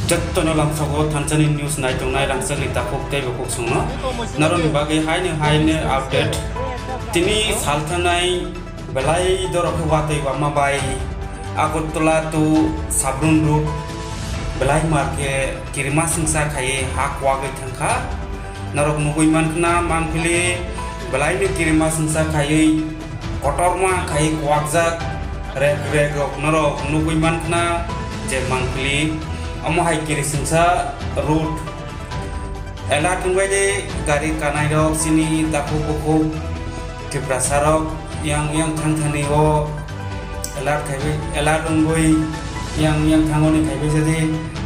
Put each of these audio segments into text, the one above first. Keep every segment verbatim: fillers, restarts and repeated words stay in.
Jottono lamsogo thansani news naitongnai rangchakni takhuk tei bukhuk songno. Norokni bagwi haino haino update. Tini salthanai belai dorok khe watwi wama bai Agartala to Sabrun road belai mar khe kirima singsa khaiwi ha kwagwi thangkha. Norok nugwi mankhna mangpili belaino kirima singsa khaiwi kotorma khai kwakjak rek rek rok norok nugwi mankhna je mangpili omo hai kiri singsa road. Ela tungbai de gari kanai rok chini takhuk bukhuk Tiprasa rok yang yang thang thani o alert khaibai alert wngwi yang yang thangoni khaibai jadi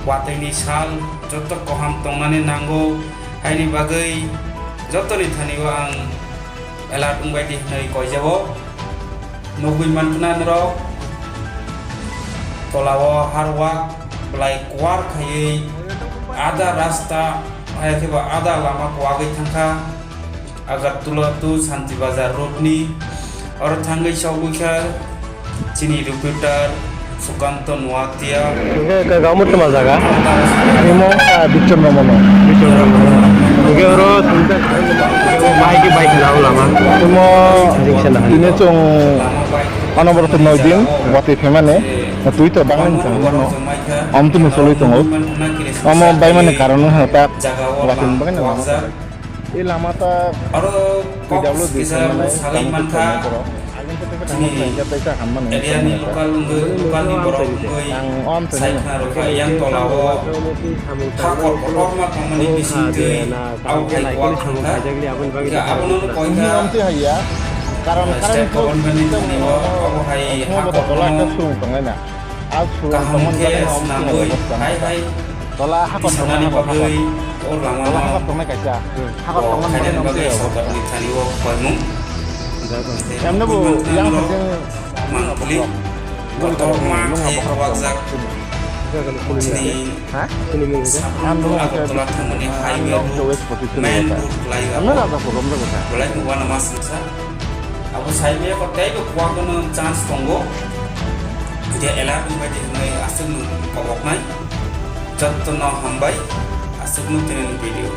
watwi ni sal joto koham tongnani nango haini bagwi jotoni thani o ang alert wngbai di hwnwi koijabo. Nugwi mankha norok tolao harwak belai kuar khaiwi ada rasta hai khe ba ada lama kuagwi thangkha Agartala to Santi Bazar road ni. Oro thangwi sogwi kha chini reporter Sukanto Noatia. Hingke ka gamut tuma jaga. Imo ka bichon no mono. Hingke oro bai ki bai khala lama. Imo ine chong ano boro to noi din wati phaimani. Twi to bangni chang mano. Am tumi soloi tongo. Amo bai mani karon no hata wati bagani lama. E lama ta oro kok kisa salai mankha. Chini area ni local wngwi, local ni borok wngwi saikha rokha yang tola o hakor kotorma tongmani bisingtwi abo hai kwak thangkha. Hingkhe abono koikha state government ni thani o abo hai hakor no kaham khe swnamwi hai hai Tola hakor tongnai bagwi o lama no hakor tongnai kaisa. Hakor tongnai khainani bagwi sorkarni thani o koimung. Emne bo yang hajeng mangpili kotorma khai kwbakjak chini Sabrun to Agartala thangmani highway road main road khlai o. Belai no uanama singsa. Abo saimaya ko teibo kuagono chance tongo. Je alert wngbai di hwnwi aswkno koboknai. Jottono hambai, aswkno tini video.